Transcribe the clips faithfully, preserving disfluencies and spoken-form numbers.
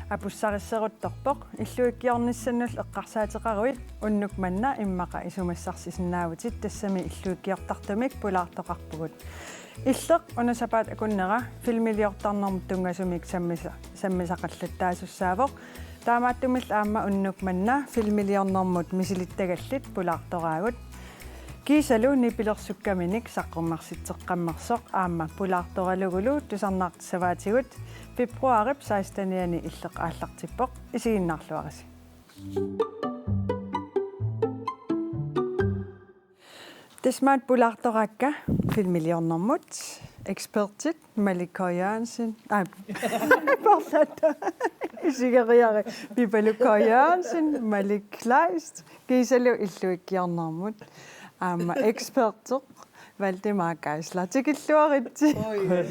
Apussarisseruttorpoq, illuikkiornissannut eqqarsaateqaruit unnuk manna immaqa isumassarsisinnaavutit, tassami illuikkiortartumik pulaartoqarpugut. Illeq una sapaatip akunnera filmiliortarnermut tunngasumik sammisa-, sammisaqallattaasussaavoq. Taamaattumillu aamma unnuk manna filmiliornermut misilittagallit pulaartoraagut. Kiisalu nipilersukkaminik saqqummersitseqqammersoq aamma pulaartoralugulu tusarnaartissavaatigut februaarip sekstenianni Illeq aallartippoq, isiginnaarluarisi. Tassa maanna pulaartoraakka filmiliornermut ekspertit Malik K. Jørgensen, aa, porlatta, isigeriaruk, Pipaluk K. Jørgensen, Malik Kleist, kiisalu illuikkiornermut aamma eksperteq Valdemar Geisler. Tikilluaritsi. Oi.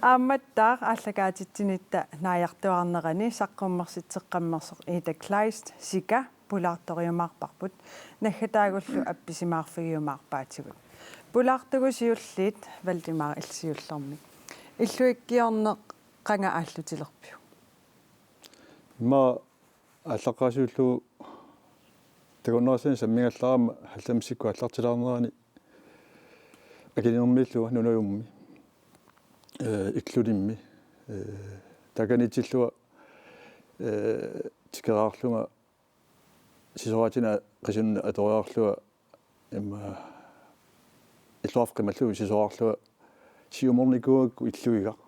Aammattaaq aallakaatitsinitta naajartuaarnerani saqqummersitseqqammersoq Ida Kleist, Sika, pulaartoriumaarparput, naggataagullu appisimaarfigiumaarpaatigut. Pulaartugut siulliit, Valdemar, illit siullermik. Illuikkiorneq qanga aallutilerpiuk? Immaqa aallaqqaasiullugu takunnerussanik sammigallarama halvfemsikkut aallartilaarnerani Akilernermiillunga nunajummi, ee, Iklulimmi, ee, taakaniitillunga, ee, tikeraarlunga sisoraatinik qisunik atoriarlunga, immaqa illoqarfik qimallugu sisoraarlunga siumornikuugakku illuigaq.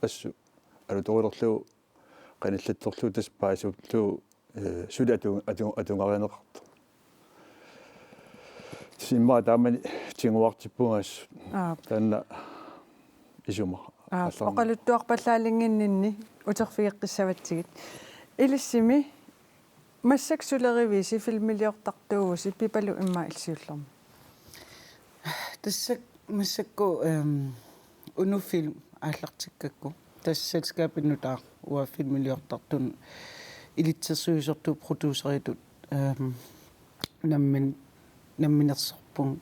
Assut alutorilerlugu qanillattorlugu tassa paasissorlugu, ee, suli atu-, atu-, atugarineqartoq. Tassa immaqa taamani tiguartippunga assut. Aap. Taanna isuma. Aap, aallarn-, oqaluttuarpallaalinnginninni uterfigeqqissavatsigit. Ilissimi massakkut sulerivisi filmiliortartuuvusi, Pipalu, immaqa illit siullermik? Tassa massakkut, ehm, Unufilm aallartikkakku. Tassa selskabip nutaaq uanga filmiliortartunut ilitsersuisortut produceritut, ehm, nammin-, namminersorpunga.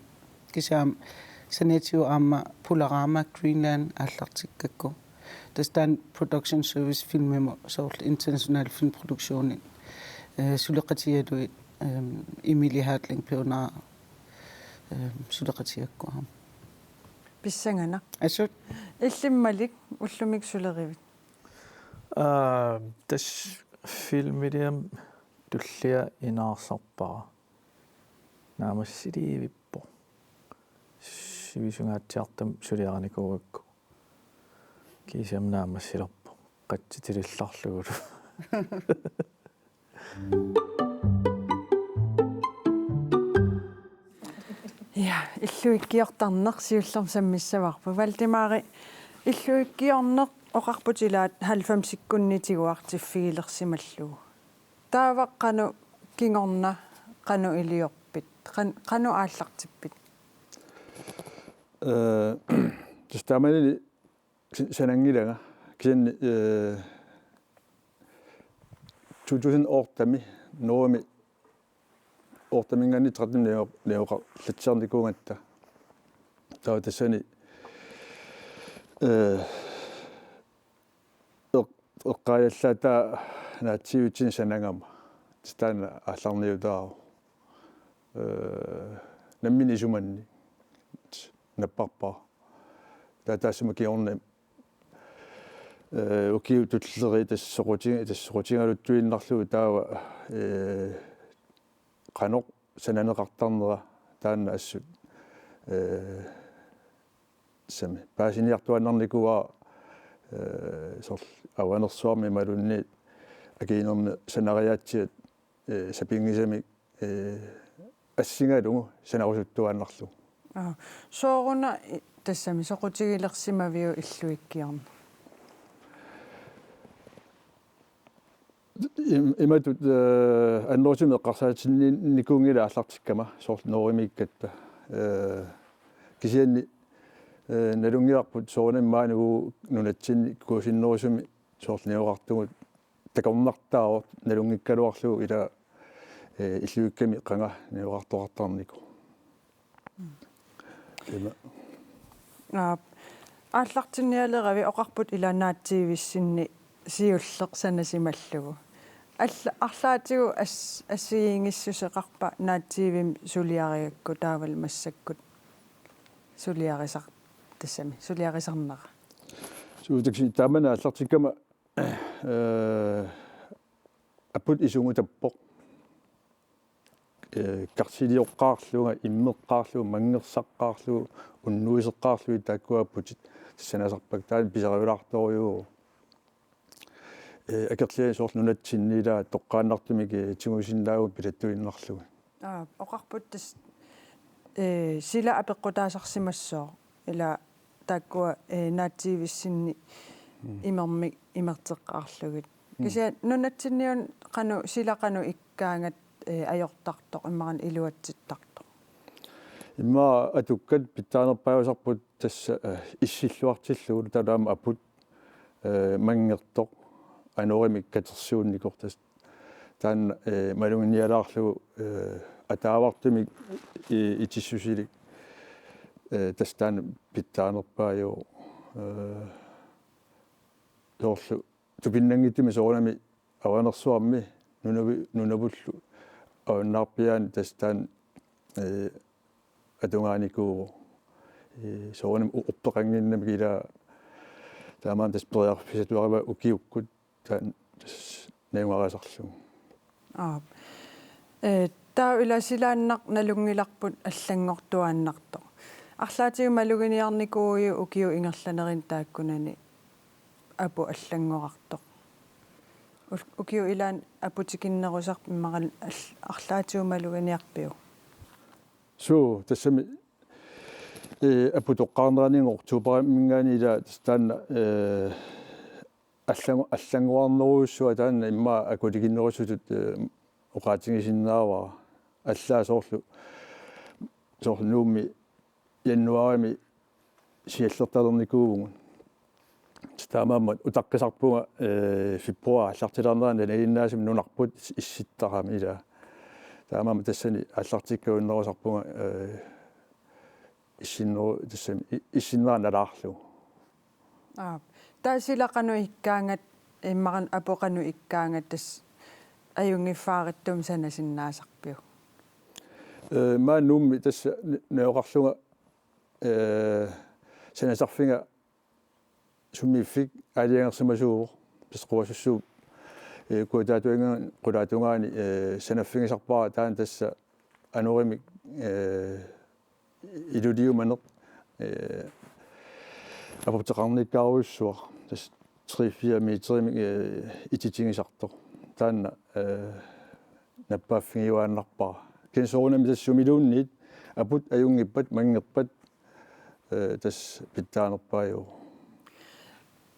Kisianni saniatigut aamma Pularaama Greenland aallartikkakku. Tassa taanna production service filmimut soorlu international filmproduktionit, eh, suleqatigalugit, ehm, Emilie Hartling Peonara, ehm, suleqatigakku aamma. Pissanganaq. Assut. Illit Malik, ullumikkut sulerivit? Aa, tassa filmiliami tullia inaarsarpara. Naammassiliivippoq. Sivisungaatsiartumik suliarinikuugakku. Kiisalu naammassilerpoq. Qatsitilerlugulu. Ja, illuikkiortarneq siullermik sammissavarput. Valdemari, illuikkiorneq oqarputit ilaat halvfemsikkunni tiguartiffigilersimallugu. Taava qanoq kingorna, qanoq iliorpit, qan-, qanoq aallartippit? Ee, tassa taamaalilluni si-, sananngilanga. Kisianni, ee, to tusind otte-mi, Norgemi otte-minngaanniit tretten neo-, neoqarlatsiarnikuugatta. Taava tassani, ee, eq-, eqqaajallaataat naatsiivitsinni sanagama. Tassa taanna aallarniutaavoq. Ee, nammineq isumanni napparpara. Taava taassuma kingorna, ee, ukiut tulliit tassa soquti-, tassa soqutigaluttuinnarlugu taava, ee, qanoq sananeqartarnera taanna assut, ee, tassami paasiniartuaannarnikuuara, ee, soorlu Avanersuarmi imaluunniit Akilernermi sanariaatsiat, ee, sapinngisamik, ee, assigalugu sanarusuttuaannarlugu. Aa, sooruna i-, tassami soqutigilersimaviuk illuikkiorneq? Im-, imatut, ee, annerusumik eqqarsaatinnikuunngilaq aallartikkama soorlu Norgemiikkatta. Ee, kisianni, ee, nalunngilarput soorunami maani uagut nunatsinni kuusinnerusumik soorlu neoqartugut takornartaavoq nalunngikkaluarlugu ila, ee, illuikkami qanga neoqartoqartarnikoq. Ima. Aap. Aallartinnialeravit oqarputit ila naatsiivissinni siulleq sanasimallugu. Alla-, arlaatigut as-, assigiinngissuseqarpa naatsiivimmi suliarigakku taavalu massakkut suliarisar-, tassami, suliarisarnera? Suu, taksi taamani aallartikkama, eh, aput isunngutappoq. Eh, karsilioqqaarlunga, immeqqaarlugu, manngersaqqaarlugu, unnuiseqqaarlugit taakkua aputit sanasarpakka, taanna pisariulaartorujuuvoq. Eh, akerlianik soorlu nunatsinni ila toqqaannartumik, eh, tigusinnaavugut pilattuinnarlugit. Aa, oqarput tassa, eh, sila apeqqutaasarsimassaaq ila taakkua, eh, naatsiivissinni Mm. imermik imerteqqaarlugit. Mm. Kisianni nunatsinniuna qanoq, sila qanoq ikkaangat, eh, ajortartoq, immaqa iluatsittartoq? Immaqa atukkat pitsaanerpaajusarput tassa, eh, issilluartillugu, taava aamma aput, eh, manngertoq, anorimik katersuunnikoq tassa. Taanna, eh, maluginialaarlugu, eh, ataavartumik i-, itissusilik, eh, tassa taanna pitsaanerpaajuvoq, eh, soorlu tupinnanngitsumik soorunami avanersuarmi nunavi-, nunavullu avannaarpiaani tassa taanna, eh, atugaanikuuvoq. Eh, soorunami u-, uppeqannginnamik ila taamaammat tassa periarfissatuarivaa ukiukkut taanna tassa najugaqarisarlugu. Aap. Eh, taava ila silaannaq nalunngilarput allanngortuaannartoq. Arlaatigut maluginiarnikuuiuk ukiup ingerlanerani taakkunani aput allanngorartoq? Ul-, ukiup ilaani aputikinnerusarpit immaqa al-, arlaatigut maluginiarpiuk? Suu, tassami, eh, aput toqqaarnerani oktoberimiingaanniit ila tassa taanna, eh, allango-, allanngorarnerujussuaq taanna immaqa akulikinnerusutut, eh, oqaatigisinnaavara. Allaat soorlu, soorlu Nuummi januaarimi siallertalernikuuvugut. Taamaammat utaqqisarpunga, eh, februar aallartilaarnerani nanaginnaasumik nunarput is-, issittarami ila. Taamaammat tassani aallartikkajunnerusarpunga, eh, issinneru-, tassami i-, issinnera nalaarlugu. Aap. Taava sila qanoq ikkaangat, immaqa aput qanoq ikkaangat tassa ajunngiffaaritsumik sanasinnaasarpiuk? Eh, maani Nuummi tassa n-, najugaqarlunga, eh, sanasarfiga sumiiffik aalajangersimasuuvoq, tassa quassusuup, eh, kuataatuinga qulaatungaani, eh, sanaffigisarpara taanna tassa anorimik, eh, iluliumaneq, eh, aputeqarnikkaarujussuaq, tassa tre fire meterimik, eh, ititigisartoq. Taanna, eh, nappaaffigiuaannarpara. Kisianni soorunami tassa sumiluunniit aput ajunngippat, manngerpat, eh, tassa pitsaanerpaajuvoq.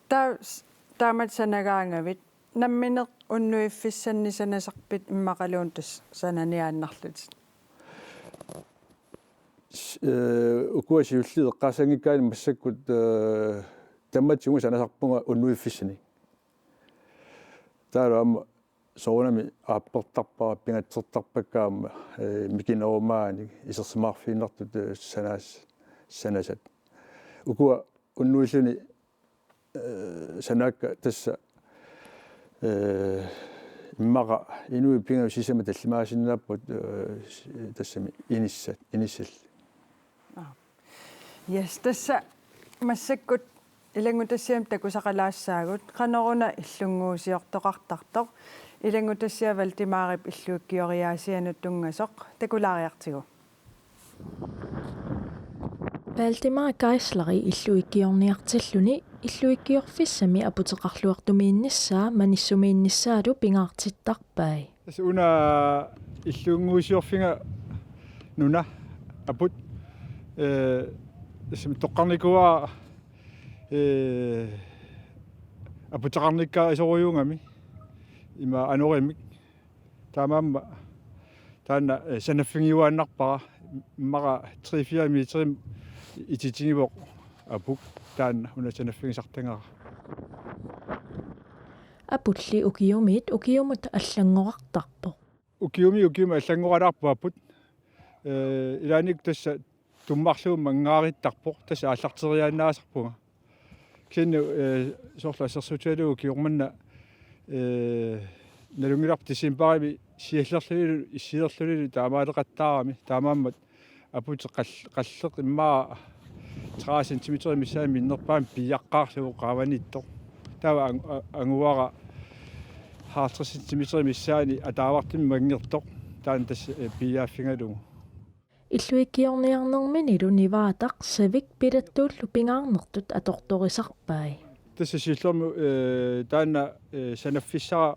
Taava s-, taamatut sanagaangavit, nammineq unnuiffissannik sanasarpit immaqaluunniit tassa sananiaannarlutit? S-, eh, ukua siulliit eqqaassanngikkaanni massakkut, eh, tamatigut sanasarpunga unnuiffissanik. Taavalu aamma soorunami aappertarpara, pingatsertarpakka aamma, eh, mikinerumaanik isersimaarfigiinnartut, eh, sanaas-, sanasat. Ukua unnuilluni, eh, sanaakka tassa, eh, immaqa inuit pingasut sisamat tallimaasinnaappagut, eh, s-, tassami inissat, inissalli. Aap. Yes, tassa massakkut ilanngutassiami takusaqalaassaagut, qanoruna illunnguusiortoqartartoq, ilanngutassiaq Valdemarip illuikkioriaasianut tunngasoq, takulaariartigu. Valdemar Geisleri illuikkiorniartilluni illuikkiorfissami aputeqarluartumiinnissaa manissumiinnissaalu pingaartittarpai. Tassa una illunnguusiorfiga nuna aput, eh, tassami toqqarnikuuara, eh, aputeqarnikkaasorujuugami ima anorimik. Taamaammat taanna, eh, sanaffigiuaannarpara, immaqa tre fire meterimik ititigivoq aput, taanna una sanaffigisartagara. Apulli ukiumiit ukiumut allanngorartarpoq. Ukiumi ukiumi allanngoralaarpoq aput. Eh, ilaannikkut tassa tummarlugu manngaarittarpoq, tassa aallarteriaannaasarpunga. Kisianni, eh, soorlu assersuutigalugu ukioq manna Ee, nalunngilarput decembarimi siallerlunilu, issilerlunilu taamaaleqattaarami, taamaammat aputit qall-, qalleq immaqa tredive centimeter missaani minnerpaamik piiaqqaarlugu qaavanittoq. Taava ang-, a-, anguara halvtreds centimeter missaani ataavartumik manngertoq. Taanna tassa, ee, piiaaffigalugu. Illuikkiorniarnerminilu Nivaataq Savik pilattuullu pingaarnertut atortorisarpai. Tassa siullermik, ee, taanna, ee, sanaffissara,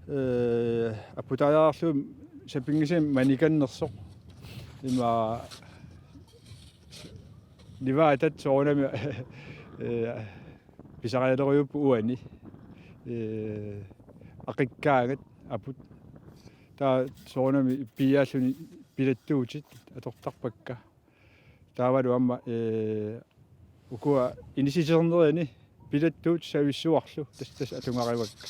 ee, aputaajaarlugu sapinngisamik manikannersoq. Ima Nivaatat soorunami, ee, pisarialerujuupput uani. Ee, aqikkaangat aput. Taava soorunami piiaalluni pilattuutit atortarpakka. Taavalu aamma, ee, ukua inissiternerini pilattuut savissuarlu tassa, tassa atugarivakka.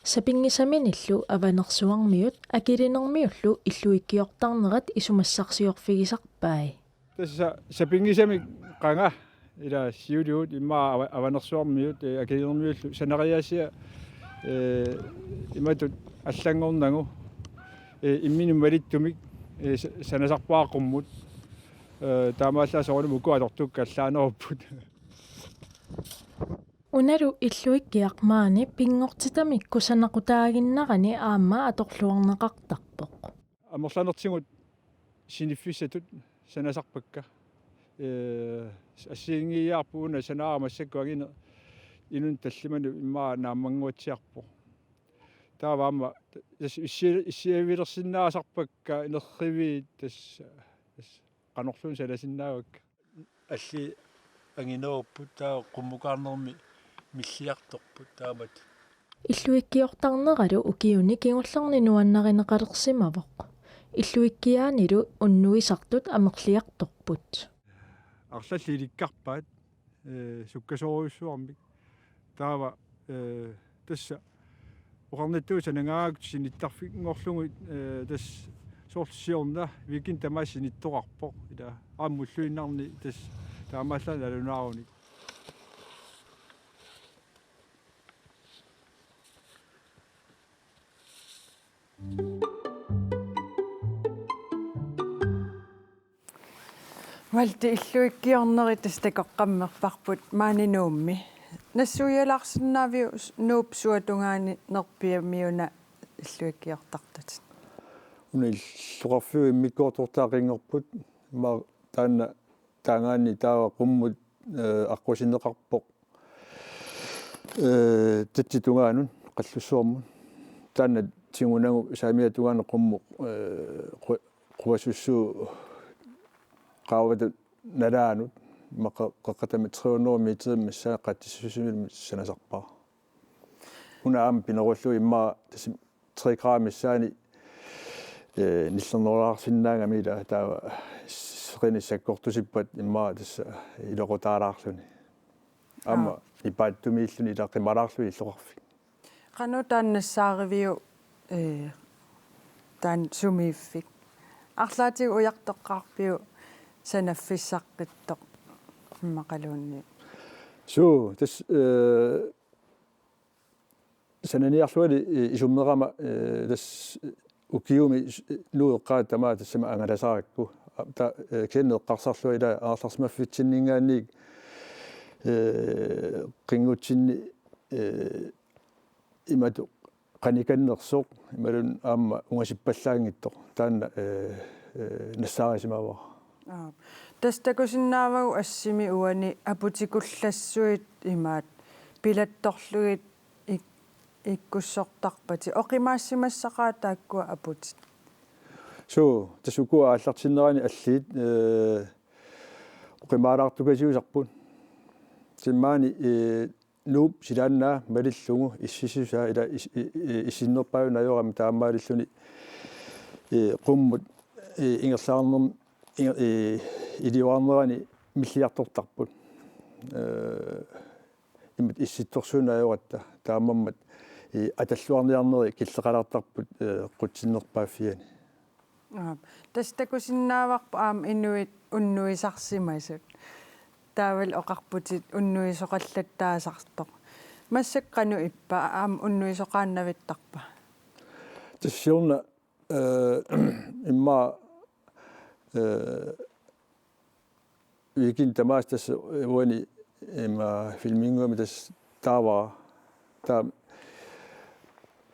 Sapinngisaminillu Avanersuarmiut Akilinermiullu illuikkiortarnerat isumassarsiorfigisarpai. Tassa sapinngisamik qanga ila siuligut immaqa Ava-, Avanersuarmiut, ee, Akilinermiullu sanariaasia, ee, imatut allanngornagu, ee, imminut malittumik, ee, sa-, sanasarpara qummut. Ee, taamaallaat soorunami ukua atortukka allaanerupput. Unalu illuikkiaq maani pinngortitami kusanaqutaaginnarani aamma atorluarneqartarpoq. Amerlanertigut siniffissatut sanasarpakka. Ee, assigiinngiiaarput una sanaara massakkut angineq inunnik tallimanut immaqa naammannguatsiarpoq. Taava aamma tassa issi-, issiavilersinnaasarpakka nerriviit tassa, tassa qanorluunniit sanasinnaavakka. Alliit anginerupput taava qummukaarnermi milliartorput taamatut. Illuikkiortarneralu ukiuni kingullerni nuannarineqalersimavoq. Illuikkiaanilu unnuisartut amerliartorput. Arlallit ilikkarpaat, ee, sukkasoorujussuarmik. Taava, ee, tassa oqarnittut sanangaangaakkut sinittarfinngorlugit, ee, tassa soorlu siorna weekend tamaasa sinittoqarpoq. Ila aamma ulluinnarni tassa taamaallaat nalunaarunik. Malte, illuikkiornerit tassa takoqqammerparput maani Nuummi. Nassuialaarsinnaaviuk s-, Nuup suatungaani nerpiamiuna illuikkiortartutit? Una illoqarfiup immikkoortortaa qinngorput, immaqa taanna taagaanni taava qummut, ee, aqqusineqarpoq. Ee, tatsip tungaanut Qallussuarmut. Taanna tigunagu saamiata tungaanut qummut, ee, qu-, quassussuu qaavatut nalaanut, immaqa qeqqata tre hundrede meter missaa qatsissusiminut sanasarpara. Una aamma pinerullugu immaqa tassa tre grader missaani, ee, nillernerulaarsinnaagami ila taava seqineq sakkortusippat immaqa tassa iloqutaalaarluni. Aamma Aa. Nipaattumiilluni ila qimalaarluni illoqarfik. Qanoq taanna nassaariviuk, ee, taanna sumiiffik? Arlaatigut ujartoqqaarpiuk sanaffissaqqittoq immaqaluunniit? Suu, tassa, ee, sananiarluali, ee, isummerama, ee, tassa ukiumi s-, Nuup eqqaani tamaat tassami angalasarakku. A-, ta-, ee, kisianni eqqarsarlunga ila angerlarsimaffitsinninngaanniit, ee, qinngutsinni, ee, imatut qanikannersoq, imaluunniit aamma ungasippallaanngitsoq. Taanna, ee, ee, nassaarisimavara. Aap. Tassa takusinnaavagut assimi uani aputikkullassuit imaat pilattorlugit ik-, ikkussortarpatit. Oqimaassimassaqaat taakkua aputit? Suu, tassa ukua aallartinnerani alliit, ee, oqimaalaartukasiusarput. Tassa maani, ee, Nuup silaannaa malillugu ississusaa ila is-, i-, i-, issinnerpaajuneq ajorami taamaalilluni, ee, qummut, ee, ingerlaarnerm-, inger-, ee, iliorarnerani milliartortarput. Ee, imatut issittorsuuneq ajoratta taamaammat, ee, atalluarniarneri killeqalaartarput, ee, qutsinnerpaaffiani. Aap. Tassa takusinnaavarput aamma inuit unnuisarsimasut. Taavalu oqarputit unnuisoqallattaasartoq. Massakkut qanoq ippa, aamma unnuisoqaannavittarpa? Tassa siorna, eh, immaqa, eh, weekend tamaasa tassa uani immaqa filminnguami tassa taava. Taava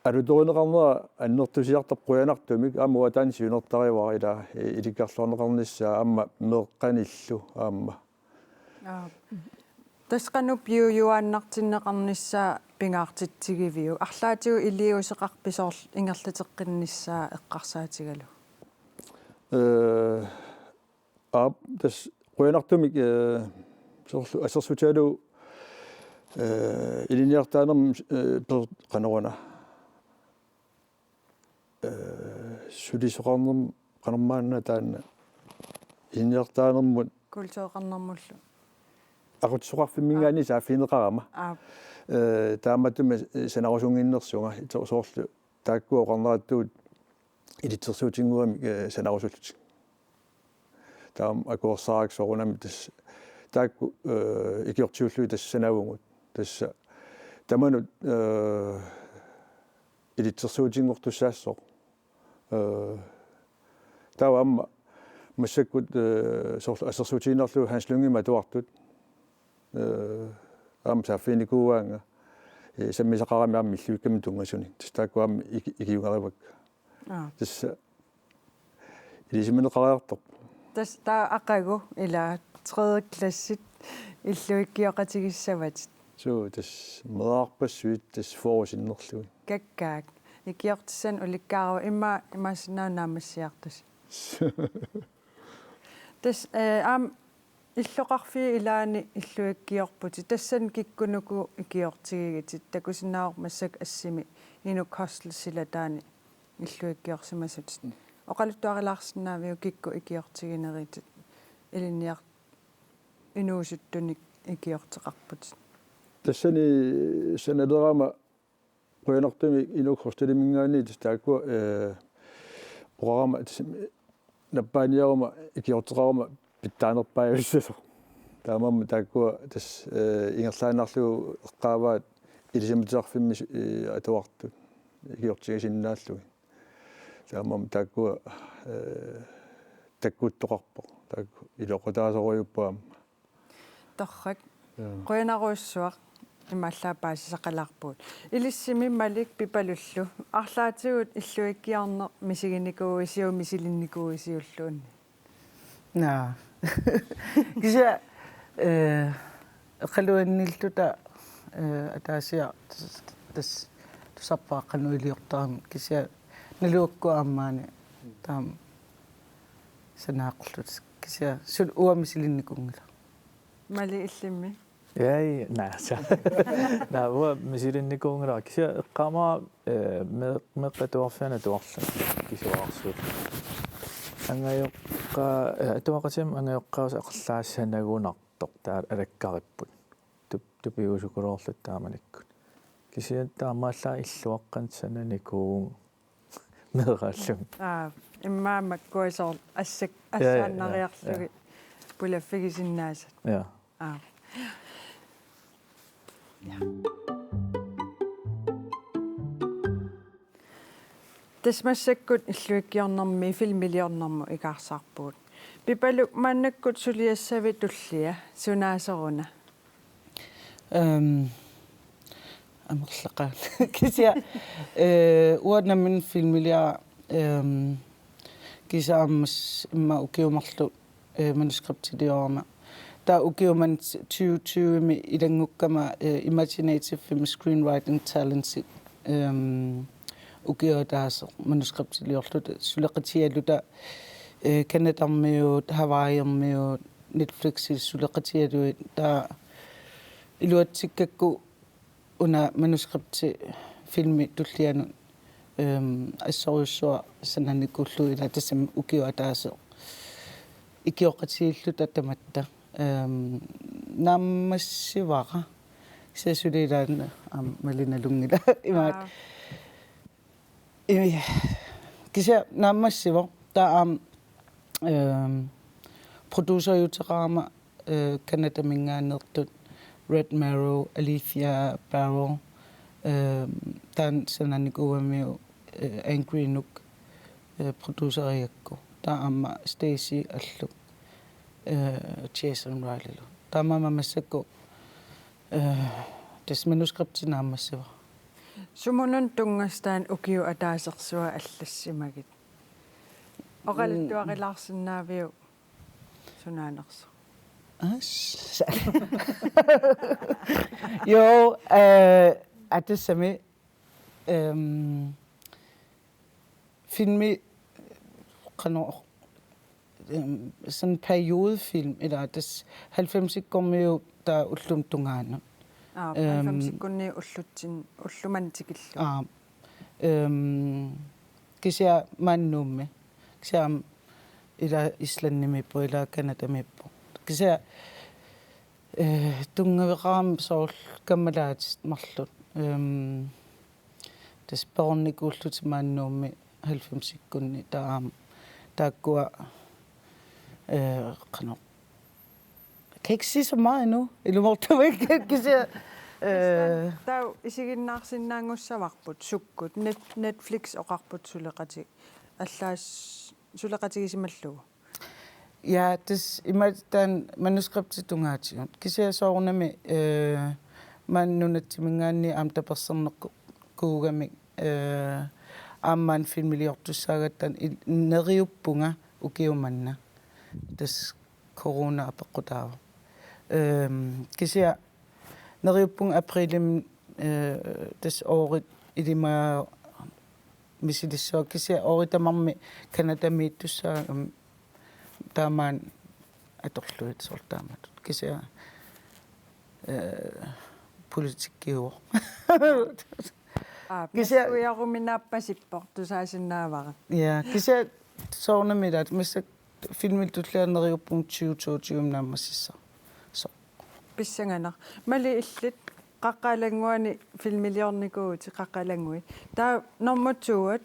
alutorineqarnera annertusiartarpoq qujanartumik, aamma uanga taanna siunertarivara, ila ilikkarluarneqarnissaa aamma meeqqanillu aamma. Aap. Tassa qanoq piujuaannartinneqarnissaa pingaartitsigiviuk? Arlaatigut iliuuseqarpit soorlu ingerlateqqinnissaa eqqarsaatigalugu? Eh, aap, tassa qujanartumik, eh, soorlu assersuutigalugu, eh, ilinniartitaanermut, eh, per-, qanoruna, eh, sulisoqarnerm-, qanormaanna taanna ilinniartitaanermut. Kultureqarnermullu. Aqutsisoqarfimminngaanniit, aa, saaffigineqarama. Aap. Eh, taamaattumik, eh, sanarusunnginnersunga, so-, soorlu taakkua oqarnerattuut ilitsersuutinnguamik, eh, sanarusullutik. Taama akuersaarakku soorunami tassa taakku, eh, ikiortigullutik tassa sanavugut. Tassa tamanut, eh, ilitsersuutinngortussaassaaq. Eh, taava aamma massakkut, eh, soorlu assersuutigiinnarlugu Hans Lyngimik atuartut. Eh, aamma saaffiginikuuaannga, eh, sammisaqarami aamma illuikkami tunngasunik. Tassa taakku aamma iki-, ikiugarivakka. Aap. Tassa ilisimaneqariartorpoq. Tassa taava aqagu ila tredje klassit illuikkioqatigissavatit. Suu, tassa meerarpassuit tassa fyrre sinnerlugit. Kakkaak. Ikiortissanik ulikkaarua immaqa imaassinnaavoq naammassiartusi. Tassa, eh, aamma illoqarfiit ilaanni illuikkiorputit. Tassani kikkunuku ikiortigigitit? Takusinnaavarput massakkut assimi Inuk Hostel silataani illuikkiorsimasutit. Mm. Oqaluttuarilaarsinnaaviuk kikkut ikiortigineritit ilinniar-, inuusuttunik ikiorteqarputit? Tassani sanalerama qujanartumik Inuk Hosteliminngaanniit tassa taakkua, eh, oqarama tassa nappaaniaruma ikiorteqaruma pitsaanerpaavissasoq. Taamaammat taakkua tassa, eh, ingerlaannarlugu eqqaavaat ilisimatusarfimmi su-, eh, atuartut ikiortigisinnaallugit. Taamaammat taakkua, eh, takkuttoqarpoq. Taakku iluaqutaasoriuppoq aamma. Torrak. Jaa. Qujanarujussuaq imaallaat paasisaqalaarpugut. Ilissimi Malik Pipalullu. Arlaatigut illuikkiorneq misiginikuuisiuk misilinnikuuisiulluunniit? Naa. Kisianni, eh, eqaluannilluta, eh, ataasiaq tas-, tas-, tusarpara qanoq iliortarami. Kisianni naluakku aamma maani taama sanaaqarluta. Kisianni suli uanga misilinnikuunngilanga. Malik, illimmi? Ei, naa, sa-, naa, uanga misilinnikuunngilara. Kisianni eqqaamavara, eh, me-, meeqqat atuarfianni atuarluni. Kisianni arsuut. Angajoqqa-, eh, atuaqatima angajoqqaavisa aqerlaassanagunartoq taava alakkaripput. Tup-, tupiusukuluorluta taamanikkut. Kisianni taamaallaat illuaqqanut sananikuuvunga meeraallunga. Aa, immaqa makkua soorlu assak-, ja, ja, ja, assaannariarlugit pulaffigisinnaasat. Ja. Aa. Ja. Tassa massakkut illuikkiornermi filmiliornermut ikaarsaarpugut. Pipaluk, maannakkut suliassavit tullia, sunaasoruna? Ehm, amerlaqaat. Kisianni, eh, uanga nammineq filmiliara, ehm, kisianni aamma s-, immaqa ukiut marluk, eh, manuskriptiliorama. Taava ukiut manna tyve tyve-mi ilanngukkama, eh, Imaginative Film Screenwriting Challenge, ehm, ukioq ataaseq manuskriptiliorluta, suleqatigaluta, eh, Canadarmiut, Hawaiiormiut, Netflixi suleqatigalugit, taava iluatsikkakku una manuskripti filmi tullianut, ehm, assorujussuaq sananikuullugu, ila tassami ukioq ataaseq ikioqatigiilluta tamatta. Ehm, naammassivara. Kisianni suli ilaanni aamma Malik nalunngilaq. Imaat. Aa. Imi, kisianni naammassivoq. Taava aamma, ehm, produceriuteqarama, eh, Canadaminngaanneertut, Red Marrow, Alicia Barrow, eh, taanna sananikuugamiuk, eh, Angry Inuk, eh, producerigakku. Taava aamma Stacy Alluk, eh, Jason Rileylu. Taamaammat massakkut, eh, tassa manuskripti naammassivara. Sumununa tunngasut taanna ukiup ataasersua allassimagit? Oqaluttuarilaarsinnaaviuk sunaanersoq? As. Jo, eh, aa tassami, ehm, filmi qanoq, ehm, sådan periodefilm, ilaa tassa halvfemsikkormiut taava ullumi tungaanut. Aa, ehm, halvfemsikkunni ullutsin-, ullumimut tikillugu. Aa, ehm, kisianni maani Nuummi. Kisianni ilaa Islandimiippoq, ilaa Canadamiippoq. Kisianni, eh, tunngaveqarami soorlu kammalaatit marluk. Ehm, tassa perornikuullutik maani Nuummi halvfemsikkunni taava aamma taakkua, eh, qanoq. Kan ikke sige så meget endnu. Ilumoortumik kisianni, eh, taava isiginnaarsinnaanngussavarput sukkut. Net-, Netflix oqarput suleqati-, allaas-, suleqatigisimallugu. Ja, tassa imaattoq taanna manuskriptit tungaatigut. Kisianni soorunami, eh, maani nunatsimingaanniit aamma tapersersorneqarnikuugamik, eh, aamma filmiliortussaagatta il-, neriuppunga ukiumut manna. Tassa corona apeqqutaavoq. Ehm, kisianni neriuppunga aprilimi, eh, tassa oorit ilimaga misilissavara kisianni oorit tamarmik Canadamiittussaagami taamaammat atorlugit soorlu taamatut. Kisianni, eh, politikkiuvoq. Aa, kisianni nassuiaruminaappasippoq tusaasinnaavara. Ja, kisianni soorunami ilaat massakkut filmillu tulliani neriuppunga tyve toogtyve naammassissasoq. Pissanganaq. Mali, illit Qaqqat Alannguani filmiliornikuuvutit, Qaqqat Alanngui. Taava nummer to-at.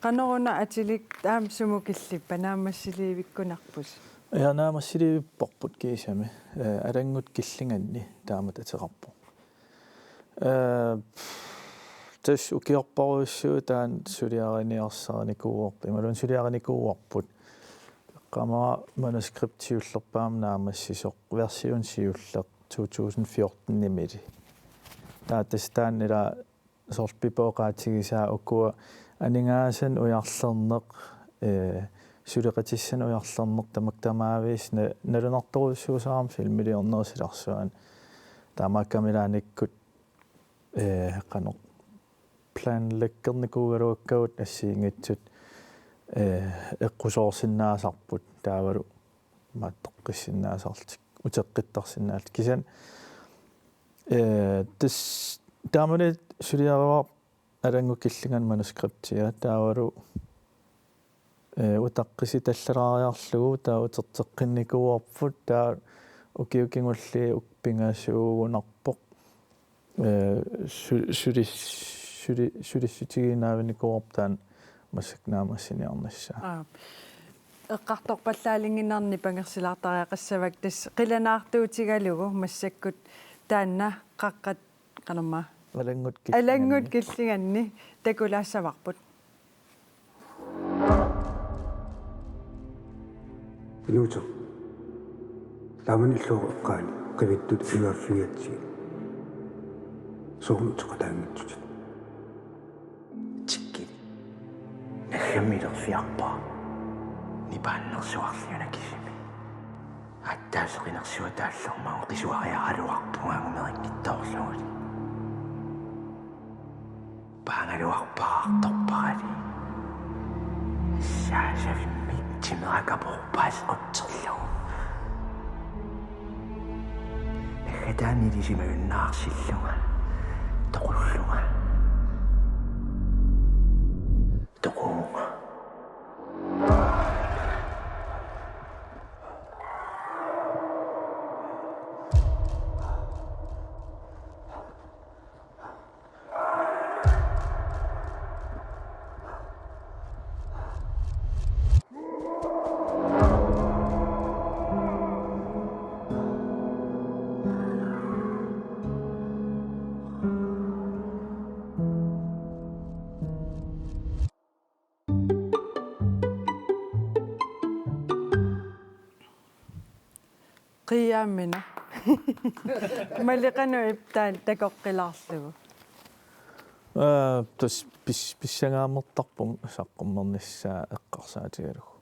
Qanoruna atilik taama sumut killippa, naammassiliivikkunarpusi? Ja, naammassiliivipparput kiisami. Eh, Alanngut Killinganni taamatut ateqarpoq. Eh, tassa ukiorparujussuit taanna suliariniarsarinikuuarput, imaluunniit suliarinikuuarput. Qamara manuskripti siullerpaamik naammassisoq, version siulleq, to tusind fjorten-imili. Taava tassa taanna ilaa soorlu Pipip oqaatigisaa ukua aningaasanik ujarlerneq, eh, suleqatissanik ujarlerneq tamakku tamaviisa na-, nalunartorujussuusarami filmiliornerup silarsuani. Taamaakkami ilaannikkut, eh, qanoq planlæggernikuugaluakkagut assigiinngitsut, eh, eqqusoorsinnaasarput taavalu imaattoqqissinnaasarlutik, uteqqittarsinnaallutik. Kisianni, eh, tassa taamani suliarivara Alanngut Killinganni manuskriptia taavalu, eh, utaqqisitallalaariarlugu taava uterteqqinnikuuarput, taava ukiut kingulliit uku pingasuugunarpoq. Eh, su-, sulis-, suli-, sulissutigiinnaavinnikuuarput taanna massakkut naammassiniarnissaa. Aa. Eqqartorpallaalinnginnarnik nipangersilaartariaqassavakka, tassa qilanaartuutigalugu massakkut taanna Qaqqat, qanormaa? Alanngut Killinganni. Alanngut Killinganni takulaassavarput. Inuusoq. Taamani illuaqqaani qivittut iluaffigigatsigit. Soorlu uteqataanngitsutit. Tikkit. Naggammik ilerfiarpara. Nipaannersuarli una kisimi. Aatsaat seqinersuaq taallermagu qisuariaraluarpunga angumeringittoorluguli. Paangaluarpara artorparali. Assaasavimmi timera kaporpaat sequtserlugu. Naggataani ilisimajunnaarsillugu. Toqullunga. Toquvunga. Qiiaammineq. Malik qanoq ippaat takoqqilaarlugu? Aa, tassa pis-, pissangaamertarpunga saqqummernissaa eqqarsaatigalugu.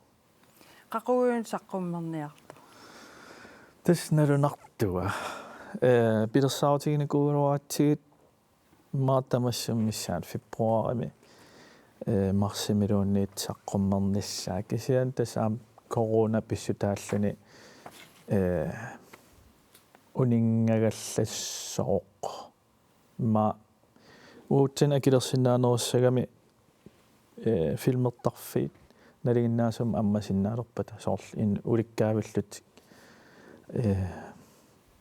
Qaquguuna saqqummerniartoq? Tassa nalunartua. Ee, pilersaarutiginikuugaluaratsigit immaqa tamassi missaani februarimi, ee, marsimiluunniit saqqummernissaa. Kisianni tassa aamma corona pissutaalluni, ee, uninngagallassaaq. Immaqa uatsinnut akilersinnaanerussagami, ee, filmertarfiit nalinginnaasumik ammasinnaalerpata soorlu in-, ulikkaavillutik, ee,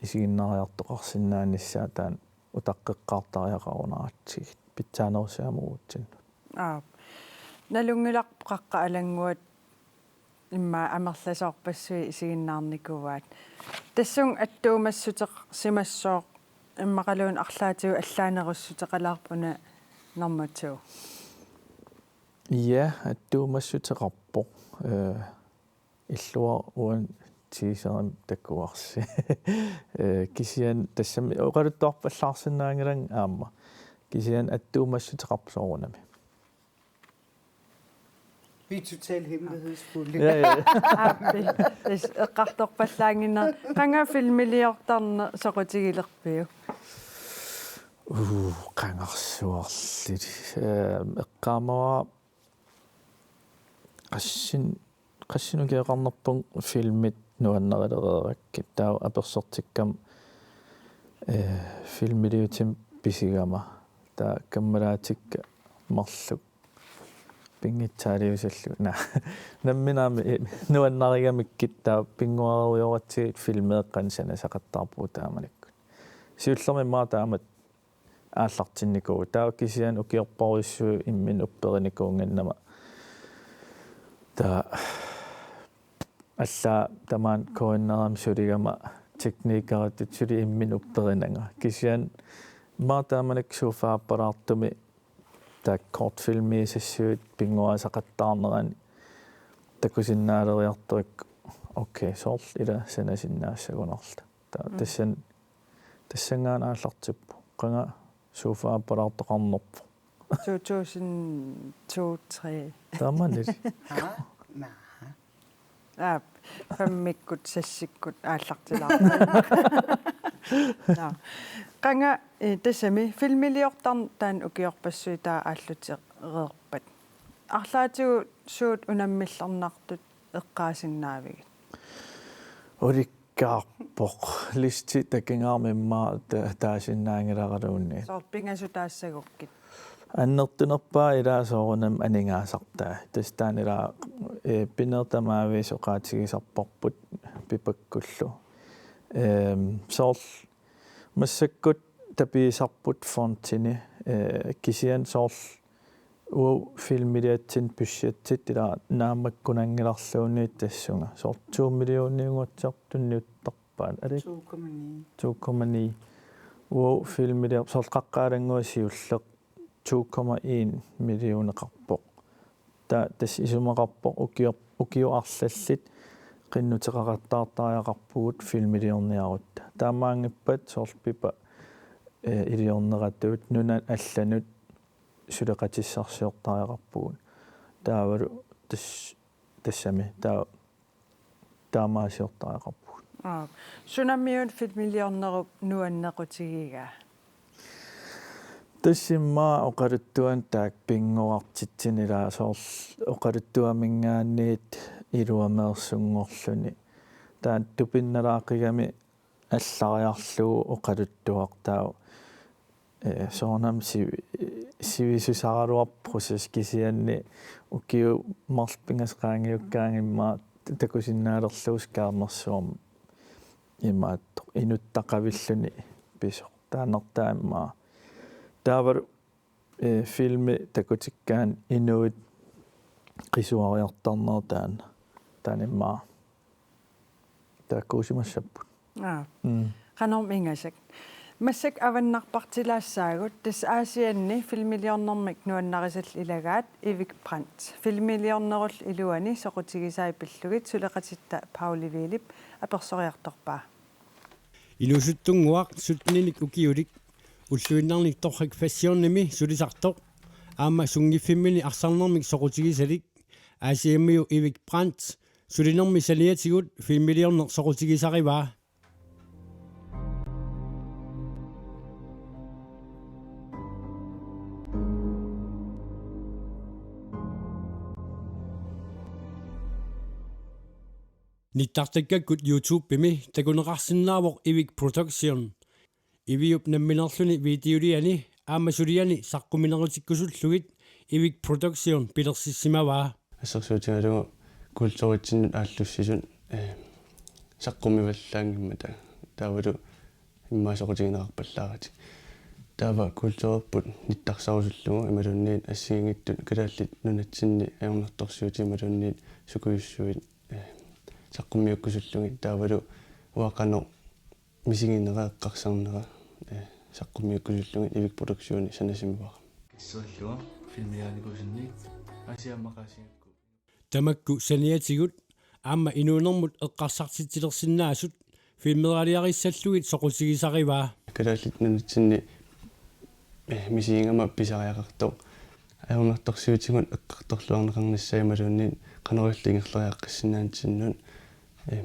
isiginnaariartoqarsinnaanissaat taanna utaqqeqqaartariaqarunaratsigit pitsaanerussagami uatsinnut. Aap. Nalunngilarput Qaqqat Alannguat immaqa amerlasoorpassuit isiginnaarnikuuaat. Tassunga attuumassuteqarsimassooq immaqaluunniit arlaatigut allaanerussuteqalaarput una nummer to. Ja, attuumassuteqarpoq. Ee, illuatungaani teaserimik takuarsi. Ee, kisianni tassami oqaluttuarpallaarsinnaanngilanga aamma. Kisianni attuumassuteqarpoq soorunami. Vi er totalt hemmelighedsfulde. Ja, ja. Aappi. Tassa eqqartorpallaannginnera. Qanga filmiliortarneq soqutigilerpiuk? Uu, qangarsuarli. Ee, eqqaamavara qassin-, qassinik ukioqarnerpunga filmit nuannarilereerakkit. Taava apersortikkama, ee, filmiliutimik pisigama. Taava kammalaatikka marluk pinngitsaaliusallugu. Naa. Nammineq aamma, ee, nuannarigamikkit taava pinnguarerujoratsigit filmeeqqanik sanasaqattaarpugut taamanikkut. Siullermik immaqa taamatut aallartinnikuuvoq. Taava kisianni ukiorpassuit imminnut upperinikuunnginnama. Taava allaat tamaani K N R-imi suligama teknikeritut suli imminut upperinanga. Kisianni immaqa taamanikkut sofa aappalaartumik taakku kortfilmiisassuit pinnguaasaqattaarnerani takusinnaaleriartorikka, okay, soorlu ila sanasinnaassagunarluta. Taava Mm. tassani, tassanngaannaq aallartippoq. Qanga sofa aappalaartoqarnerpoq. To tusind to, tre. Taamani. Haa? Naa. Aap, femmikkut, seksikkut aallartilaarpoq. Naa. Qanga, ee, tassami filmiliortarneq taanna ukiorpassuit taava aallutereerpat. Arlaatigut suut unammillernartut eqqaasinnaavigit? Ulikkaarpoq. Listi takigaarmat immaqa ta-, taasinnaanngilaraluunniit. Soorlu pingasut taassagukkit? Annertunerpaat ilaa soorunami aningaasartai. Tassa taanna ilaa, ee, pinerit tamaviisa oqaatigisarparput Pipakkullu. Ehm, soorlu massakkut tapiisarput fondini, ee, kisianni soorlu uagut filmiliatsinni budgetit ilaa naammakkunanngilarluunniit tassunga. Soorlu to millioniunnguatsiarpoq tunniuttarpaat. Er det ikke? To komma ni. To komma ni. Uagut filmiliar-, soorlu Qaqqat Alannguat siulleq to komma en millioneqarpoq. Taava tassa isumaqarpoq ukio-, ukiut arlallit qinnuteqaqattaartariaqarpugut filmiliorniarutta. Taamaanngippat soorlu Pipa, ee, iliorneratut nunat allanut suleqatissarsiortariaqarpugut. Taavalu tas-, tassami taava taamaasiortariaqarpugut. Aap. Sunamiuna filmiliornerup nuannequtigigaa? Tassa immaqa oqaluttuanik taakku pinnguartitsineq ilaa soorlu oqaluttuaminngaanniit iluameersunngorluni. Taanna tupinnalaaqigami allariarlugu oqaluttuaq taava, ee, soorunami sivi-, sivisusaraluarpoq process kisianni ukiut marluk pingasut qaangiukkaangat immaqa takusinnaalerlugu skærmersuarmi imaattoq inuttaqavilluni pisoq. Taannartaa immaqa. Taavalu, ee, filmi takutikkaanni inuit qisuariartarnerat taanna. Taanna immaqa taakkuusimassapput. Aa. Mm. Qanormi ingasak. Massakkut avannarpartilaassaagut, tassa Aasianni filmiliornermik nuannarisallit ilagaat Ivik Brandt. Filmiliornerullu iluani soqutigisai pillugit suleqatitta Pauli Vilip apersoriartorpaa. Inuusuttunnguaq syttenik ukiulik ulluinnarnik torrak fashionimi sulisartoq aamma sunngiffimmini arsarnermik soqutigisalik Aasiammiu Erik Brandt sulinermi saniatigut filmiliorneq soqutigisarivaa. Nittartakkakkut YouTubemi takuneqarsinnaavoq Erik Production. Eviup nammineerluni videoliani aamma suliani saqqumminerutikkusullugit Erik Production pilersissimavaa. Assersuutigalugu kulturitsinnut aallussisut, eh, saqqummivallaanngimmata taavalu immaqa soqutigineqarpallaaratik. Taava kulturerput nittarsarusullugu imaluunniit assigiinngitsut Kalaallit Nunatsinni ajornartorsiutit imaluunniit sukujussuit, eh, saqqummiukkusullugit taavalu uanga qanoq misiginera eqqarsarnera, eh, saqqummiukkusullugit Erik Production sanasimavara. Kissarillugu filmiliaanikuusunnik Aasiammi maqaasigakku. Tamakku saniatigut aamma inuunermut eqqarsartitsilersinnaasut filmeeraliarissallugit soqutigisarivaa. Kalaallit Nunatsinni, eh, misigigama pisariaqartoq ajornartorsiutigut eqqartorluarneqarnissaa imaluunniit qanoq ililluta ingerlariaqqissinnaanersugut, eh,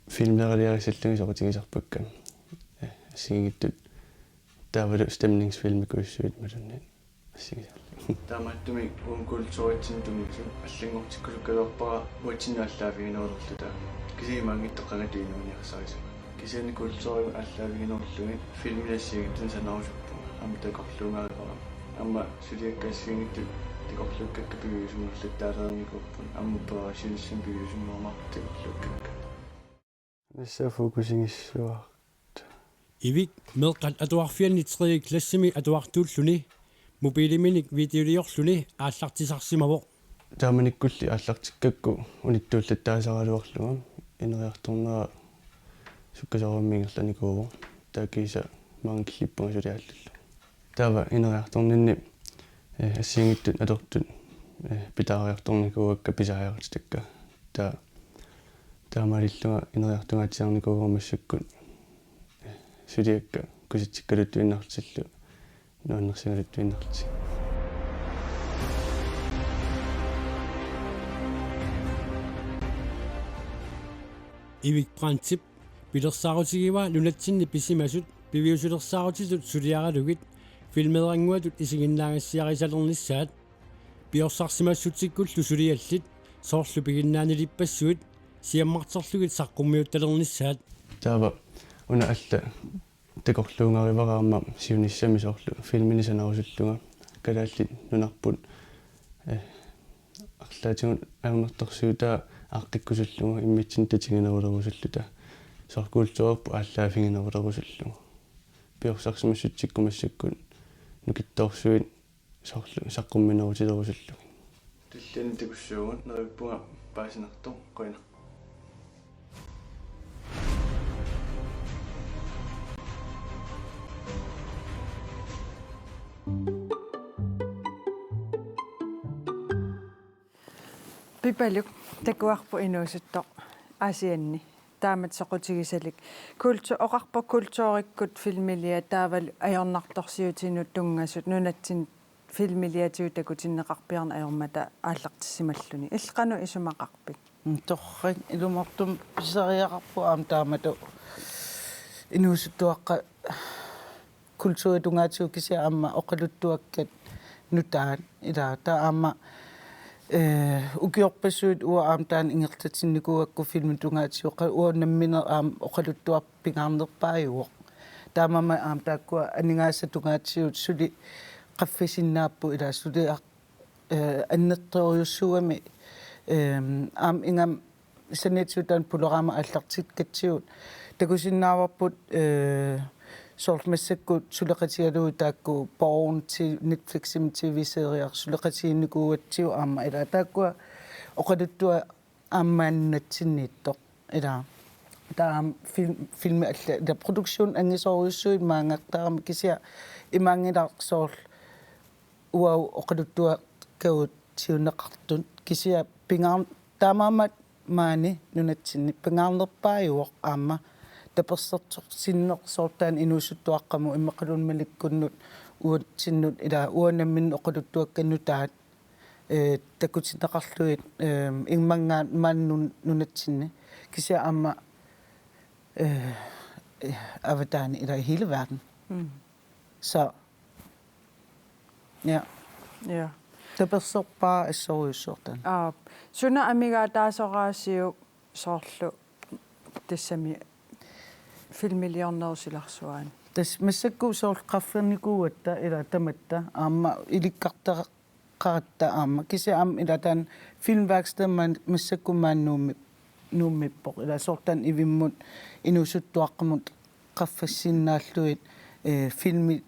filmeeraliarissallugit soqutigisarpakka. Eh, assigiinngitsut taavalu stemningsfilmikujussuit imaluunniit assigisarlugit. Taamaattumik uunga kulturitsinnut tunniussat allanngortikkusukkaluarpara uatsinnut aallaaviginerulerluta. Kisianni maanngitsoq qangatut inuuniarsarisarpara. Kisianni kulturimut aallaaviginerullugit filmiliassagutta sanarusuppunga. Aamma takorluugarivara. Aamma suliakka assigiinngitsut takorluukkakka piviusunngorluttaalernikuupput. Aamma upperissunissamut piviusunngorumaarput takorluukkakka. Nassa fokusigissuarta. Erik meeqqat atuarfianni tredje klassimi atuartuulluni mobiiliminik videoliorluni aallartisarsimavoq. Taamanikkulli aallartikkakku unittuullattaasaraluarlunga ineriartornera sukkasuumik ingerlanikuuvoq. Taava kiisa maanga killippunga suli aallullugu. Taava ineriartorninni, eh, assigiinngitsut atortut, eh, pitaariartornikuuakka pisariaqartitakka. Taava taamaalillunga ineriartungaatsiarnikuugama massakkut, eh, suliakka kusitsikkaluttuinnarlutillu nuannersigaluttuinnarlutik. Erik Brandtip pilersaarutigivaa nunatsinni pisimasut piviusulersaarutitut suliaralugit filmeerannguatut isiginnaagassiarisalernissaat. Piorsarsimassutsikkullu suliallit soorlu piginnaanilippassuit siammarterlugit saqqummiuttalernissaat. Taava una alla takorluugarivara aamma siunissami soorlu filmini sanarusullunga Kalaallit Nunarput, eh, arlaatigut ajornartorsiutaa aaqqikkusullugu immitsinnut tatiginerulerusulluta soorlu kulturerput aallaaviginerulerusullugu. Piorsarsimassutsikku massakkut nukittoorsuit soorlu saqqumminerutilerusullugit. Tulliani takussaagut, neriuppunga paasinartoq, qujanaq. Pipaluk takuarput inuusuttoq Aasianni. Taamatut soqutigisalik. Kultu-, oqarpoq kulturikkut filmiliat taavalu ajornartorsiutinut tunngasut nunatsinni filmiliatigut takutinneqarpiarneq ajormata aallartissimalluni. Illit qanoq isumaqarpit? Mm, torrak, ilumoortumik pisariaqarpoq aamma taamatut inuusuttuaqqat kulturip tungaatigut kisianni aamma oqaluttuakkat nutaat. Ilaa, taava aamma, eh, ukiorpassuit uanga aamma taanna ingerlatinnikuugakku filmip tungaatigut, uanga nammineq aamma oqaluttuarpoq pingaarnerpaajuvoq. Taamaammat aamma taakkua aningaasat tungaatigut suli qaffasinnaapput, ilaa, suli aq-, eh, annertoorujussuugami, ehm, aamma ingammik saniatigut taanna Panorama aallartikkatsigu takusinnaavarput, eh, soorlu massakkut suleqatigalugit taakku Bourne ti-, Netfliximi T V-serier suleqatigiinnikuugatsigu aamma, ilaa, taakkua oqaluttuaq aamma nunatsinniittoq, ilaa. Taava film-, filmi alla, ilaa, production angisoorujussuit maangartarami kisianni imaanngilaq soorlu uagut oqaluttuakkagut siuneqartut kisianni pingaar-, taamaammat maani nunatsinni pingaarnerpaajuvoq aamma tapersersortinneq soorlu taanna inuusuttuaqqamut immaqaluunniit malikkunnut uatsinnut ilaa uanga nammineq oqaluttuakka nutaat, eh, takutinneqarlugit, eh, immaqa maani nun-, nunatsinni. Kisianni aamma, eh, eh, avataani ilaa i hele verden. Mm. Så, ja. Ja. Tapersersorpara assorujussuaq taanna. Aap. Suna amigaataasoraasiuk soorlu tassami filmiliornerup silarsuaani? Tassa massakkut soorlu qaffernikuugatta ilaa tamatta aamma ilikkartaqaratta aamma. Kisianni aamma ilaa taanna filmværksted maan-, massakkut maani Nuummi-, Nuummippoq. Ilaa soorlu taanna ivimmut inuusuttuaqqamut qaffassinnaallugit, eh, filmi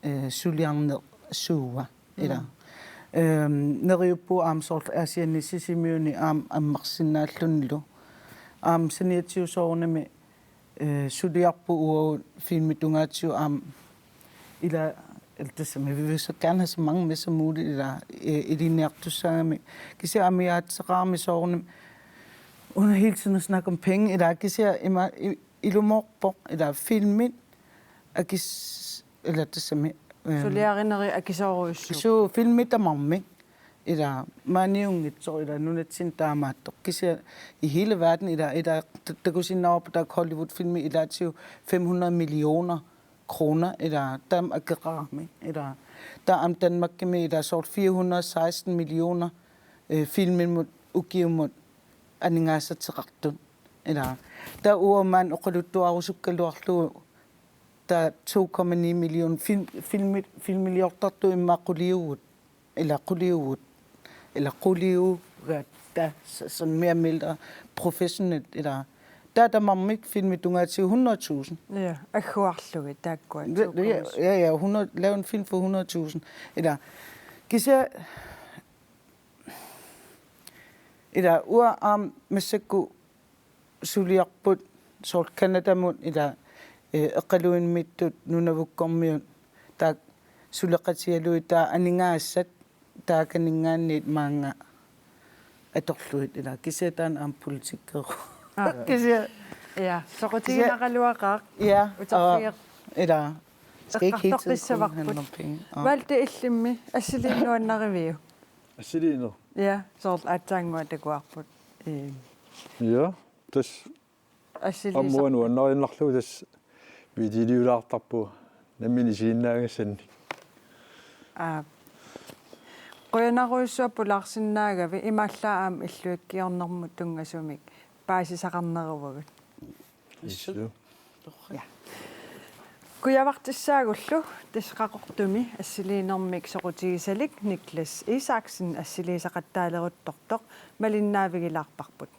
eh, suliarnersuua ilaa. Mm. Ehm, neriuppugut aamma soorlu Aasianni Sisimiuni aamma ammarsinnaallunilu. Aamma saniatigut soorunami, eh, suliarput uagut filmip tungaatigut aamma ilaa, ilaa tassami vi vil så gerne have så mange med som muligt, ilaa, eh, ilinniartussaagamik. Kisianni amigaateqarami soorunami, uden hele tiden at snakke om penge, ilaa kisianni ima, i-, ilumoorpoq, ilaa filmit, akis-, ilaa tassami, ehm, suliarinerit akisoorujussuupput. Suu, filmit tamarmik. Ilaa maaniunngitsoq ilaa nunatsinni taamaattoq. Kisianni i hele verden ilaa, ilaa ta-, takusinnaavarput taakku Hollywood-filmi ilaatigut fem hundrede millioner kroner ilaa taama akeqarami ilaa. Taava aamma Danmarkimi ilaa soorlu fire hundrede seksten millioner, eh, filmimut ukiumut aningaasateqartut ilaa. Taava uanga maani oqaluttuarusukkaluarlugu taava to komma ni million film, filmi, filmiliortartut immaqa quliugut. Ilaa quliugut. Ilaa quliugatta s-, sådan mere eller mindre professionelt, ilaa. Taava tamarmik filmip tungaatigut hundrede tusind. Ja, agguarlugit taakkua. Ja, ja, to komma syv. Ja, ja, hundrede, lav en film for hundrede tusind. Ilaa. Kisianni, ilaa, uanga aamma massakkut suliarput soorlu Canadamut ilaa, eh, Iqaluimmiittut Nunavukkormiut taakku suleqatigalugit taava aningaasat taakaninngaanniit maanga atorlugit ilaa. Kisianni taanna aamma politikeru. Aa. Kisianni. Ja, soqutiginaraluaqaaq. Ja, uterfigeq. Ilaa. Skal ikke hele tiden kun handle om penge. Aa. Malte, illimmi assiliineq nuannariviuk? Assiliineq? Ja, soorlu aatsaannguaq takuarput. Ehm. Ja, tassa assiliisarput. Aamma uanga nuannariinnarlugu tassa videoliulaartarpugut nammineq isiginnaagassannik. Aa. Qujanarujussuaq pulaarsinnaagavit, imaallaat aamma illuikkiornermut tunngasumik paasisaqarneruvugut. Assut. Ja. Kujavartissaagullu tassa Qaqortumi assiliinermik soqutigisalik Niklas Isaksen assiliisaqattaaleruttortoq malinnaavigilaarparput.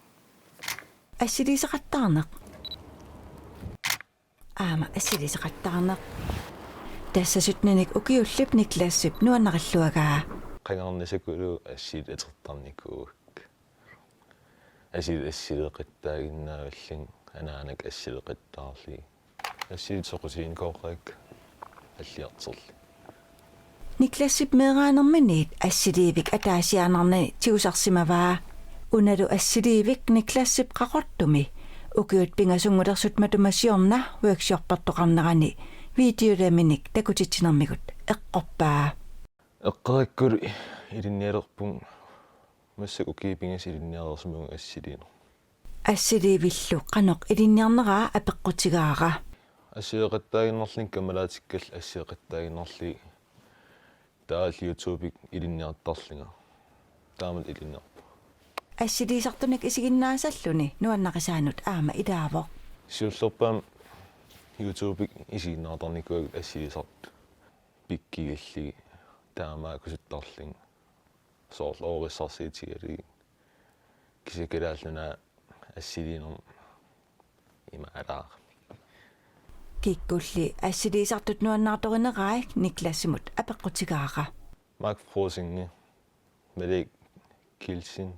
Assiliisaqattaarneq. Aamma assiliisaqattaarneq. Tassa syttenik ukiullip Niklasip nuannarilluagaa. Qangarnisakulu assiit atortarnikuuakka. Assiit assileeqattaaginnaavillunga, anaanakka assileeqattaarlugit. Assiit soqutiginikuuakka alliartorlugit. Niklasip meeraanerminiit assiliivik ataasiaannarnani tigusarsimavaa. Unalu assiliivik Niklasip Qaqortumi ukiut pingasunngulersut matuma siorna workshoppertoqarnerani videoliaminik takutitsinermigut eqqorpaa. Eqqorikkuli ilinnialerpunga, massakkut ukiut pingasut ilinniareersimavunga assiliineq. Assiliivillu qanoq ilinniarneraa apeqqutigaara. Assileeqattaaginnarlunga kammalaatikkallu assileeqattaaginnarlugit taavalu YouTube-ikkut ilinniartarlunga. Taamatut ilinniarpunga. Assiliisartunik isiginnaasalluni nuannarisaanut aamma ilaavoq. Siullerpaamik YouTube-ikkut isiginnaartarnikuuakka assiliisartut pikkigillugit taamaakkusuttarlugit. Soorlu oorissarsiutigalugit. Kisianni Kalaallit Nunaat assiliinermut imaalaarami. Kikkulli assiliisartut nuannaartorinerai Niklasimut apeqqutigaara. Mark Frosinge, Malik Kielsen,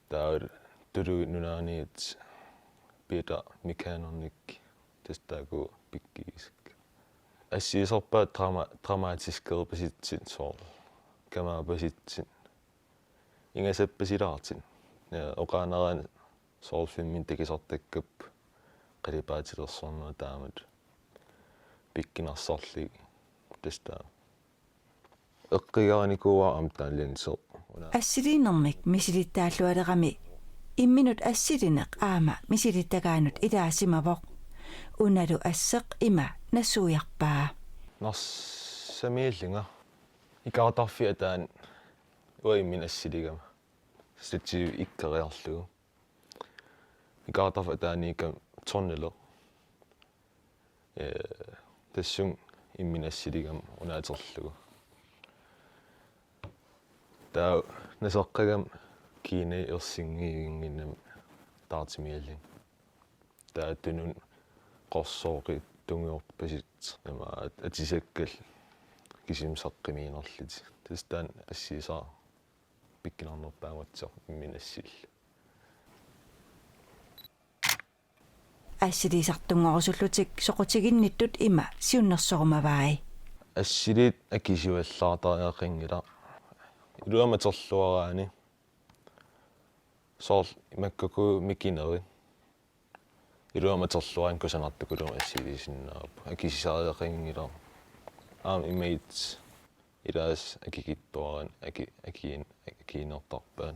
taava Tuluit Nunaanniit Peter Mikanernik, tassa taakku pikkigisakka. Assilisarpaat drama-, dramatiskeerpasitsit soorlu. Kamaapasitsit. Ingasappasilaartut. Ja, oqaannaraanni soorlu filmimik takusartakkakka. alipaatilersorneq taamatut pikkunarsorlugit tassa eqqugarinikuuara aamma taanna linsi. Assiliinermik misilittaallualerami imminut assilineq aamma misilittagaannut ilaasimavoq. Unalu asseq ima nassuiarpaa. Narsamiillunga ikaartarfik ataani uanga imminut assiligama. Stativ ikkeriarlugu. Ikaartarfik ataaniikkama tunneli. Ee, tassunga imminut assiligama una atorlugu. Taava naseqqagama kiinai ersinngivinnginnami taartumiillunga. Taava tununut qorsooqit tungujorpasut ima at-, atisakkallu kisimi saqqummiinerlutik. Tassa taanna assigisara pikkunarnerpaammat imminut assillugu. Assiliisartunngorusullutik soqutiginnittut ima siunnersorumavai. Assiliit akisuallaartariaqanngilaq. Iluamik atorluaraanni. Soorlu imakkakku mikinerit. Iluamik atorluaraanni kusanartukulluunniit assiliisinnaapput. Akisariaqanngilaq. Aamma imaattoq ilaasa akikitsuaraanni aki-, akiin-, akiinertarpaat.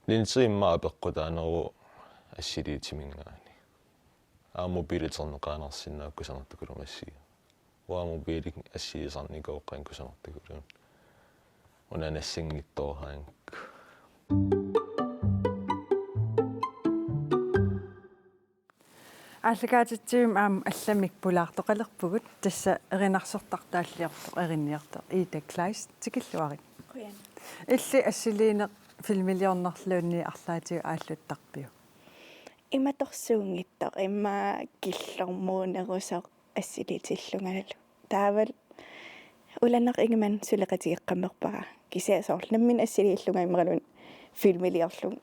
Linsi immaqa apeqqutaaneruvoq assiliitiminngaanniit. Aamma mobiiliterneqaannarsinnaavoq kusanartukulluunniit assigiga. Uanga mobiilik assigisarnikuuvoq qanoq kusanartukulluunniit. Una nassanngitsoorarpara. Aallakaatitsivimmi aamma allamik pulaartoqalerpugut, tassa erinarsortartaalliortoq, erinniortoq Ida Kleist, tikilluarit. Qujan. Illit assiliineq filmiliornerluunniit arlaatigut aalluttarpiuk? Imatorsuunngitsoq, immaqa killormuunerusoq assiliitillungalu. Taavalu ulaneq ingammik suleqatigeqqammerpara. Kisianni soorlu nammineq assiliillunga imaluunniit filmiliorlunga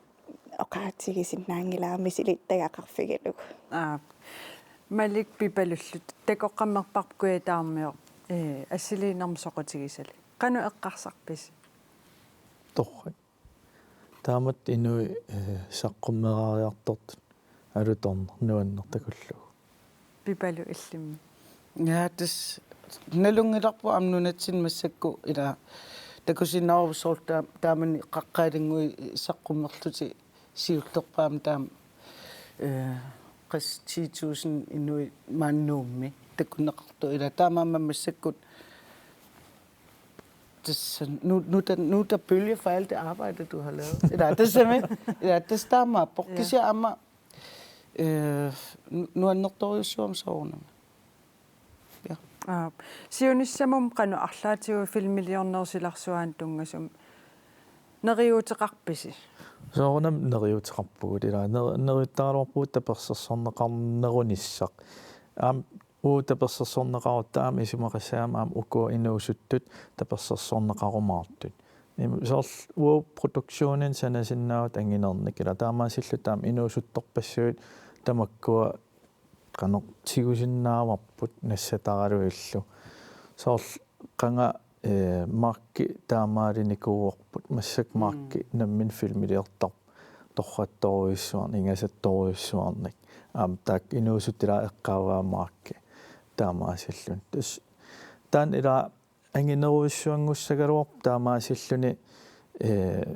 oqaatigisinnaanngilara misilittagaqarfigalugu. Aap. Malik Pipalullu takoqqammerparput Kujataarmioq, ee, assiliinermut soqutigisalik. Qanoq eqqarsarpisi? Torrak. Taamatut inuit, ee, saqqummerariartortut alutornaq nuanneq takullugu. Pipalu illimmi. Ja, tassa nalunngilarput aamma nunatsinni massakkut ila takusinnaavarput soorlu taa-, taamani qaqqat ilanngui saqqummerlutik siullerpaamik taama, ee, qassit ti tusind inuit maani Nuummi takuneqartut ila taamaammat massakkut tassa nu-, nu-, der, nu er der bølge for alt det arbejde, du har lavet. Ila tassami, ila tassa taamaappoq. Ja. Kisianni aamma, øh, nu-, nuannertorujussuugami soorunami. Ja. Aap. Siunissamut qanoq arlaatigut filmiliornerup silarsuaanut tunngasumik neriuuteqarpisi? Soorunami neriuuteqarpugut ila ner-, neriuuttaraluarpugut tapersersorneqarnerunissaq. Aamma uagut tapersersorneqarutta aamma isumaqassagami aamma uku inuusuttut tapersersorneqarumaartut. Im-, soorlu uagut produktioninik sanasinnaavugut anginernik ila taamaasilluta aamma inuusuttorpassuit tamakkua qanoq tigusinnaavarput nassataraluillu. Soorlu qanga, ee, Marki taamaalinikuuarput, massakkut Marki nammineq filmiliortarpoq torrattorujussuarnik, ingasattorujussuarnik. Aamma taakku inuusuttut ila eqqaavaa Marki taamaasilluni. Tassa taanna ila anginerujussuanngussagaluarpoq taamaasilluni, ee,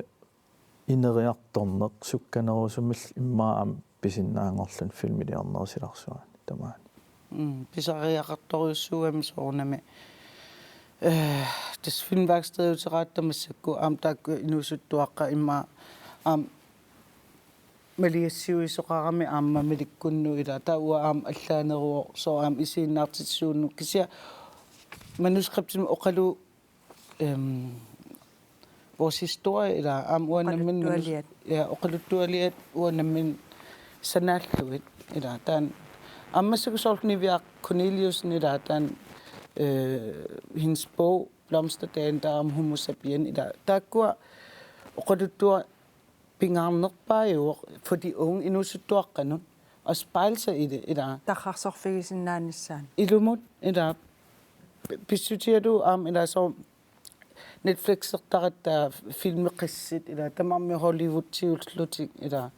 ineriartorneq sukkanerusumillu immaqa aamma pisinnaanngorluni filmiliornerup silarsuani tamaani. Mm, pisariaqartorujussuugami soorunami. Øh, tassa filmværkstediuteqaratta massakkut aamma taakku inuusuttuaqqat immaqa aamma maligassiuisoqarami aamma malikkunnut ila taava uanga aamma allaaneruvoq soorlu aamma isiginnaartitsisuunnut kisianni manuskriptimik oqaluuvoq, øhm, vores historie ila aamma uanga nammineq manus-, oqaluttualiat. Ja, oqaluttualiat uanga nammineq sanaallugit ila taanna aamma massakkut soorlu Niviaq Korneliussen ila taanna, øh, hendes bog Blomsterdagen, der er om Homo sapien ila taakkua oqaluttua- pingaarnerpaajuvoq for de unge inuusuttuaqqanut at spejle sig i det, ila. Tarrarsorfigisinnaanissaanut. Ilumut, ila. P-, pissutigalugu aamma ila soorlu Netflixertaratta filmeqissit ila tamarmik Hollywoodiullutik ila.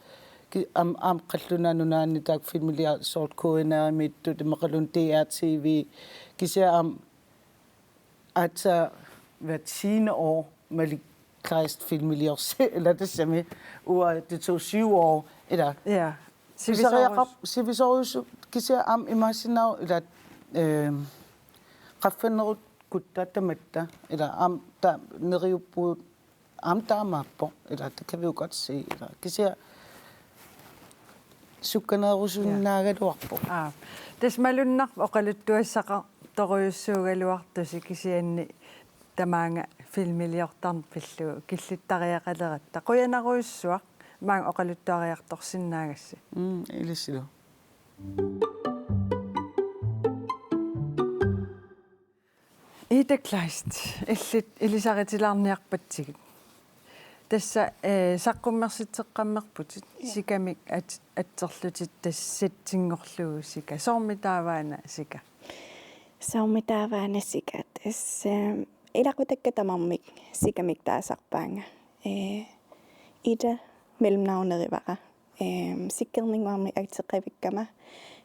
Ki-, aam-, aamma qallunaat nunaanni taakku filmiliortut soorlu K N R-imiittut imaluunniit D R T V. Kisianni aamma aatsaat hver tiende år Malik Kleist filmiliorsi, ilaa tassami, uanga det tog syv år, ilaa. Ja. Sivisoriaqar-, sivisorusu-, kisianni aamma imaassinnaavoq ilaa, ehm, qaffannerukkutta tamatta, ilaa aamma ta-, neriuppugut aamma taamaappoq, ilaa, det kan vi jo godt se, ilaa. Kisianni sukkaneerusunnaagaluarpoq. Aa. Tassa malunnarpoq oqaluttuassaqartorujussuugaluartusi kisianni tamaanga filmiliortarneq pillugu killittariaqaleratta. Qujanarujussuaq maanga oqaluttuariartorsinnaagassi. Mm, ilissilu. Ida Kleist, illit ilisaritilaarniarpatsigit. Tassa, eh, saqqummersitseqqammerputit, ja, sikamik at-, atserlutit tassa settinngorlugu sika. Soormi taava una sika? Soormi taava una sika? Tassa, eh, ilaqutakka tamarmik sikamik taasarpaannga. Eh, Ida mellemnavnerivara. Eh, Sikkerninnguarmik ateqavikkama.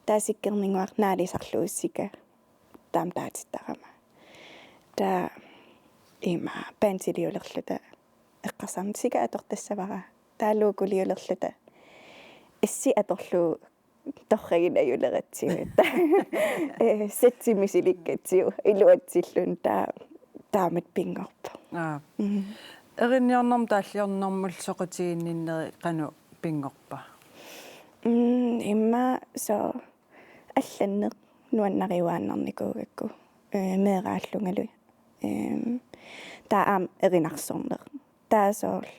Taava Sikkerninnguaq naalisarlugu sika taama taatittarama. Taava ima bandiliulerluta eqqarsarnera sika atortassavara. Taava logoliulerluta assi atorlugu torraginajuleratsigit. Eh, setsi misilikkatsigu iluatsilluni taava taamatut pinngorpoq. Aa. Mm. Erinniornermut taalliornermullu soqutiginninneri qanoq pinngorpa? Mm, immaqa soorlu allanneq nuannariuaannarnikuugakku, eh, meeraallungalu. Ehm, taava aamma erinarsorneq. Taava soorlu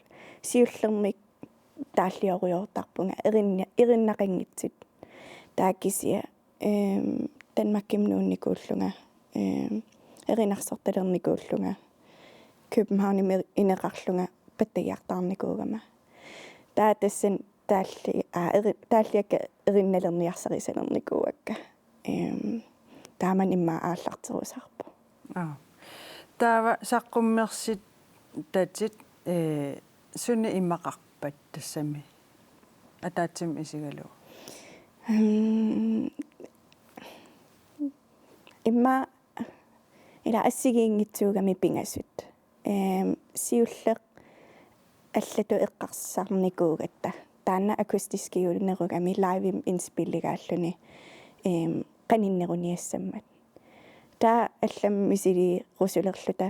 siullermik taalliorujussuartarpunga erinni-, erinnaqanngitsut. Taava kisianni, ehm, Danmarkimi nuunnikuullunga, ehm, erinarsortalernikuullunga, Københavnimi ineqarlunga pattagiartaarnikuugama. Taava tassani taalli-, aa, eri-, taalliakka erinnalerniarsarisalernikuuakka. Ehm, taamani immaqa aallarterusaarpoq. Aa. Taava saqqummersitatit, eh, sunik imaqarpat tassami? Ataatsimut isigalugu. Ehm, immaqa ila assigiinngitsuugami pingasut. Ehm, siulleq allatut eqqarsarnikuugatta. Taanna akustiskiunerugami live-imik indspilligaalluni, ehm, qaninneruniassammat. Taava allamik misiliirusulerluta,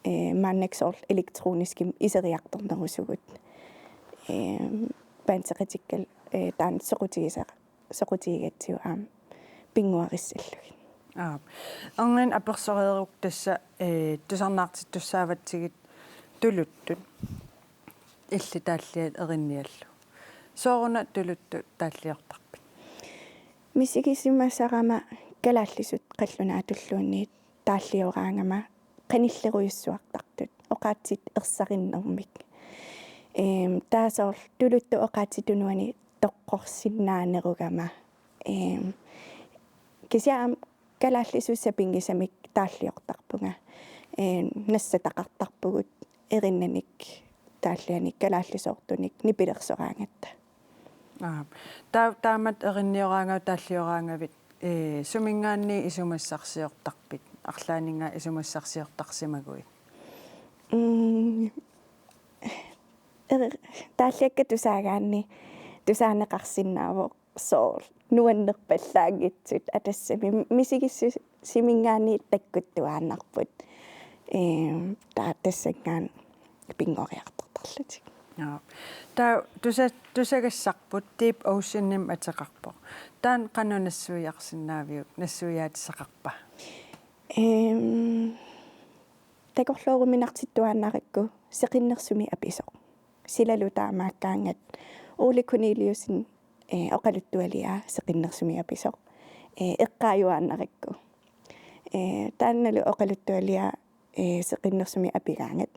eh, maannakkut soorlu elektroniskimik iseriartornerusugut. Ehm, bandseqatikkal, eh, taanna soqutigisara-, soqutigigatsigu aamma pinnguarissallugit. Aap. Erniinnaq apersoreerukku tassa, eh, tusarnaartittussaavatsigit tuluttut illit taalliat erinniallu. Sooruna tuluttut taalliortarpit? Misigisimasarama kalaallisut qallunaatulluunniit taallioraangama qanillerujussuartartut oqaatsit ersarinnermik. Ehm, taava soorlu tuluttut oqaatsit tunuani toqqorsinnaanerugama. Ehm, kisianni aamma kalaallisut sapinngisamik taalliortarpunga. Ehm, nassataqartarpugut erinnanik taallianik kalaallisoortunik nipilersoraangatta. Aap. Taa-, taamatut erinnioraangavit taallioraangavit, eh, suminngaanniit isumassarsiortarpit, arlaanninngaanniit isumassarsiortarsimaguit? Mm. Eri-, taalliakka tusaagaanni tusaaneqarsinnaavoq soorlu nuannerpallaanngitsut, aa, tassami misigissutiminngaanniit takkuttuaannarput. Ehm, taava tassanngaanniit pinngoriartortarlutik. Joo. Taava tusa-, tusagassarput Deep Oceanimik ateqarpoq. Taanna qanoq nassuiarsinnaaviuk, nassuiaatissaqarpa? Ehm, takorlooruminartittuaannarakku seqinnersumik apisoq. Silalu taamaakkaangat Ole Corneliussen, eh, oqaluttualiaa seqinnersumik apisoq. Eh, eqqaajuaannarakku. Eh, taannalu oqaluttualiaa, eh, seqinnersumik apigaangat.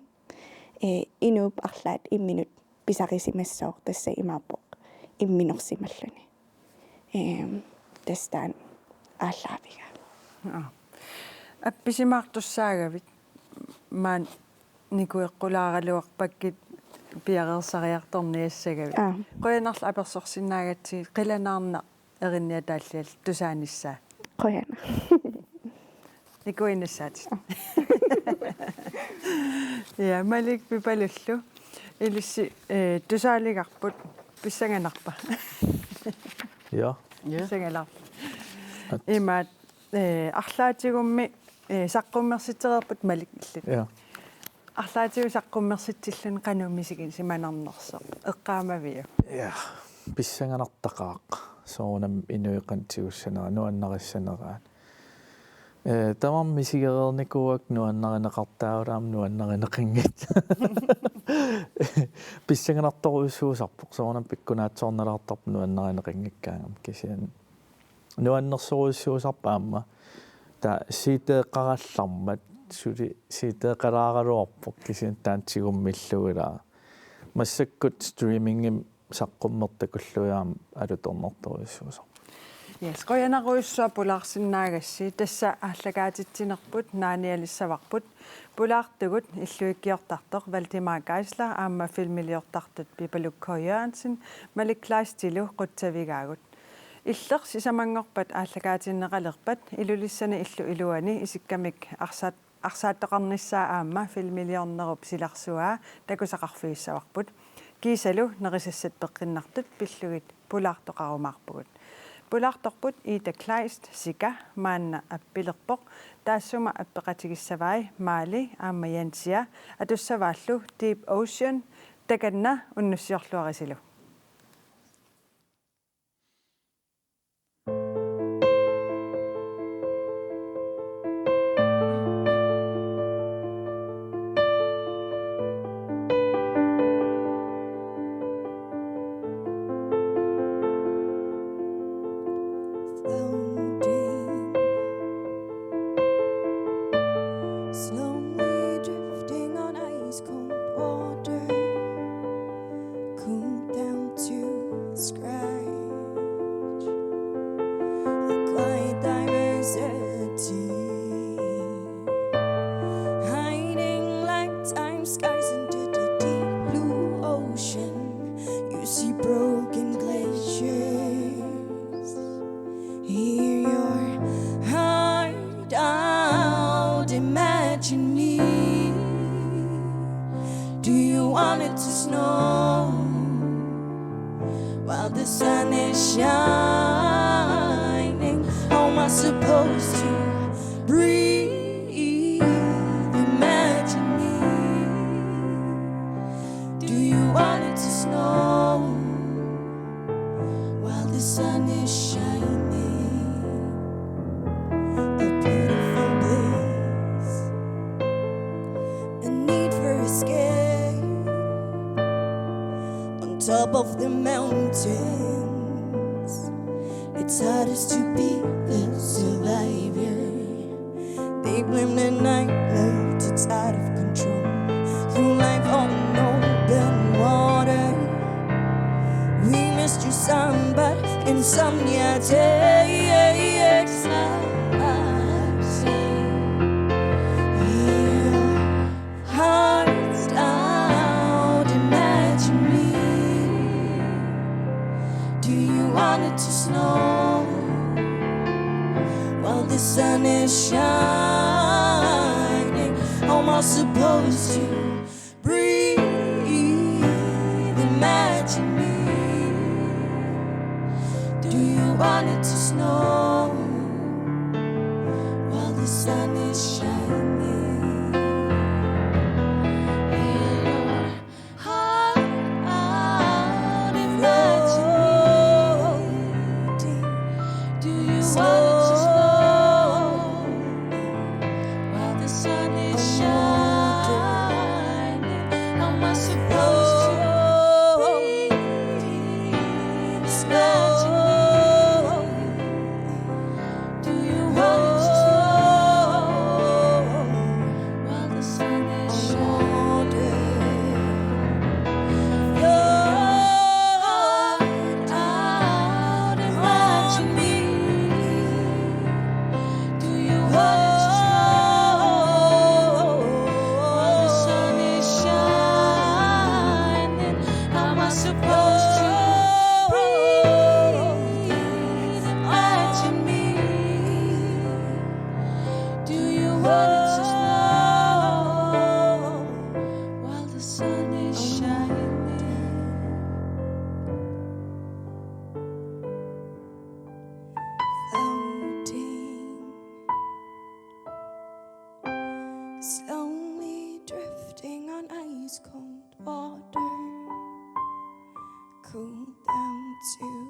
Eh, inuup arlaat imminut pisarisimassooq tassa imaappoq imminorsimalluni. Ehm, tassa taanna aallaavigaaq. Aa. Appisimaartussaagavit maani nikueqqulaaraluarpakkit piareersariartorniassagavit. Aa. Qujanarlu apersorsinnaagatsigit, qilanaarnaq erinniataalliallu tusaanissaa. Qujanaq. Nikuinnassaatit. Aa. Ja, Malik Pipalullu. Ilissi, eh, tusaaligarput, pissanganarpa? Ja. Ja. Pissanganarpa. At- Imaat, eh, arlaatigummi, eh, saqqummersitsereerput Malik illit. Ja. Arlaatigut saqqummersitsilluni qanoq misiginsimanarnersoq eqqaamaviuk? Ja, pissanganartaqaaq. Soorunami inuit qanoq tigussanera, nuannarissaneraat. Eh, tamarmik misigereernikuuakka nuannarineqartaavut aamma nuannarineqanngitsut. Pissanganartorujussuusarpoq, soorunami pikkunaatsoornalaartarpoq nuannarineqanngikkaangamik, kisianni nuannersorujussuusarpoq aamma. Taava siiteeqqarallarmat suli siiteeqqalaaraluarpoq, kisianni taanna tigummillugu ilaa. Massakkut streamingimi saqqummertakullugu aamma alutornartorujussuusarpoq. Yes, qujanarujussuaq pulaarsinnaagassi. Tassa aallakaatitsinerput naanialissavarput. Pulaartugut illuikkiortartoq Valdemar Geisler aamma filmiliortartut Pipaluk K. Jørgensen, Malik Kleistilu qutsavigaagut. Illeq sisamanngorpat aallakaatinneqalerpat Ilulissani illup iluani isikkamik arsaat-, arsaattoqarnissaa aamma filmiliornerup silarsuaa takusaqarfigissavarput. Kiisalu nerisassat peqqinnartut pillugit pulaartoqarumaarpugut. Pulaartorput Ida Kleist, Sika, maanna appilerpoq, taassuma appeqatigissavai Maali aamma Jansia, atussavaallu Deep Ocean, takanna unnussiorluarisilu. Floating, slowly drifting on ice cold water, cooled down to a scratch. A quiet diversity, hiding like time skies into the deep blue ocean. You see broken glaciers, hear your heart out. Imagine me. Do you want it to snow while the sun is shining? How am I supposed to breathe? Imagine me. Do you want it to snow while the sun is shining? A beautiful bliss, a need for escape on top of the mountains. It's hardest to be the survivor. They blame the night light, it's out of control. Through life on open water. We missed your sun, but insomnia takes us. Hear hearts out, imagine me. Do you want it to snow while the sun is shining? How am I supposed to breathe? Imagine me. Do you want it to snow while the sun is shining? Hear your heart out, imagine me. Do you want it to snow while the sun is shining? How am I supposed to breathe? Imagine me. It's cold water, cool down to